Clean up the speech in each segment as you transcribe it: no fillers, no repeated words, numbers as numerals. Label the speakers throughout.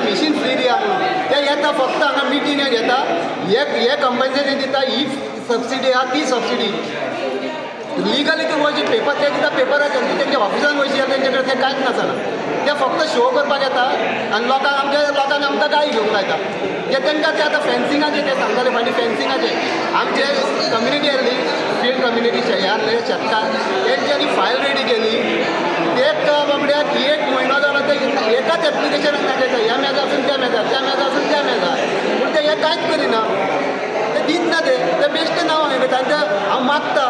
Speaker 1: Machine free दिया म्हणून. ते येता, फक्त हांगा मिटींग घेता, हे हे कंपन्सेशन दिता, ही सबसिडी आहा, ती सबसिडी. लिगली तूं वयची, पेपर ते दिता पेपराचेर. तूं तेंच्या ऑफिसान वयशी जाल्यार तेंचे कडेन तें कांयच नासना. ते फक्त शो करपाक येता आनी लोकांक, आमच्या लोकांक आमकां गाळी घेवंक लायता. जे तांकां ते आतां फेन्सिंगाचे ते सांगताले फाटीं, फेन्सिंगाचे आमचे कम्युनिटी आहली, फिल्ड कम्युनिटी हे आहले शेतकार, तेंच्यांनी फायल रेडी केली. एक बाबड्याक एक म्हयनो जालो, ते एकाच एप्लिकेशनाक दाखयता, ह्या मेजार आसून त्या मेजार, त्या मेजार आसून त्या मेजार. पूण ते हे कांयच करिना, ते दित ना. ते ते बेश्टे नांव घेता. आनी ते हांव मागता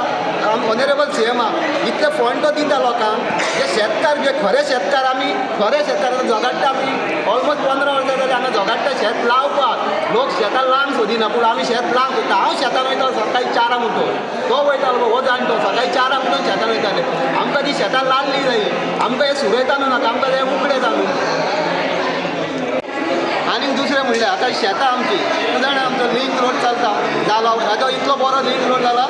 Speaker 1: ऑनरेबल सीएमाक, इतले फंड तो दिता लोकांक, जे शेतकार, जे खरे शेतकार, आमी खरे शेतकार आतां झगडटा. आमी ऑलमोस्ट 15 वर्सां जाली हांगा झगडटा शेत लावपाक. लोक शेतां लावंक सोदिना, पूण आमी शेत लावंक सोदता. हांव शेतान वयतालो सकाळी 4 उठून, तो वयतालो, हो जाणटो, सकाळी 4 उठून शेतान वयताले. आमकां ती शेतां लाल्ली जायी. आमकां हें सुरयता न्हू नाका, आमकां तें उकडें जाय. आनी दुसरें म्हणल्यार आतां शेतां आमची, तूं जाणा, आमचो लिंक रोड चलता जालो. आतां इतलो बरो लिंक रोड जाला,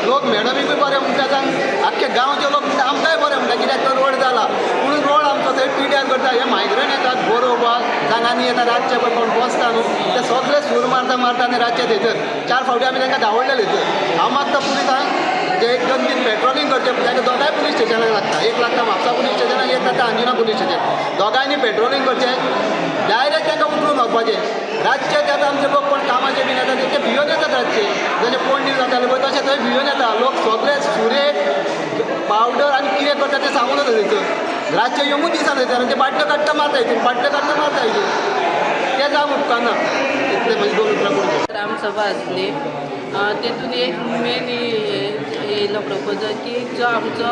Speaker 1: लोक मॅडमीकूय बरें म्हणटा, आख्खे गांवचे लोक म्हणटा, आमकांय बरें म्हणटा, कित्याक तो रोड जाला. पूण रोड आमचो थंय पिड्यार करता. हे मायग्रंट येतात गरोवपाक, जांगांनी येता रातचे, पळय कोण बसता न्हू, ते सगळे सूर मारता मारता आनी रातचे थंयसर चार फावटी आमी तांकां धांवडलेले थंयसर. हांव मागता पुलिसांक, जे एक दोन तीन पेट्रोलिंग करचे. तांकां दोगांय पुलीस स्टेशनाक लागता, एक लागता म्हापसा पुलीस स्टेशनाक, एक लागता अंजुना पुलीस स्टेशन. दोगांयनी पेट्रोलिंग करचें, डायरेक्ट तांकां उखलून व्हरपाचें. रातचे ते आतां आमचे लोक कोण कामाचे बीन येता, ते भियोन येतात रातचे. जशें पोंडीर जाताले पळय, तशें थंय भियोन येता लोक. सगळे सुरे, पावडर आनी कितें करता तें सांगून वता थंयसर. रातचे येवंकूच दिसना थंयसर आनी ते बाटल्यो काडटा मारता हितून, बाटल्यो काडटा मारता हितून. ते जावंक उपकारना. इतले म्हणजे दोन उतरां करून.
Speaker 2: ग्रामसभा आसली, तेतून एक मेन येयलो प्रपोजल की जो आमचो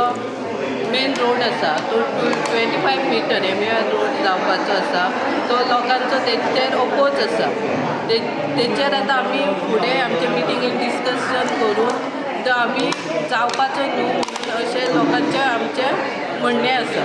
Speaker 2: मेन रोड आसा तो 225 meter MUR road जावपाचो आसा, तो लोकांचो तेचेर ओपोज आसा. ते तेचेर आतां आमी फुडें आमचे मिटिंगेक डिस्कशन करून तो आमी जावपाचो न्हू म्हणून अशें लोकांचें आमचें म्हणणें आसा.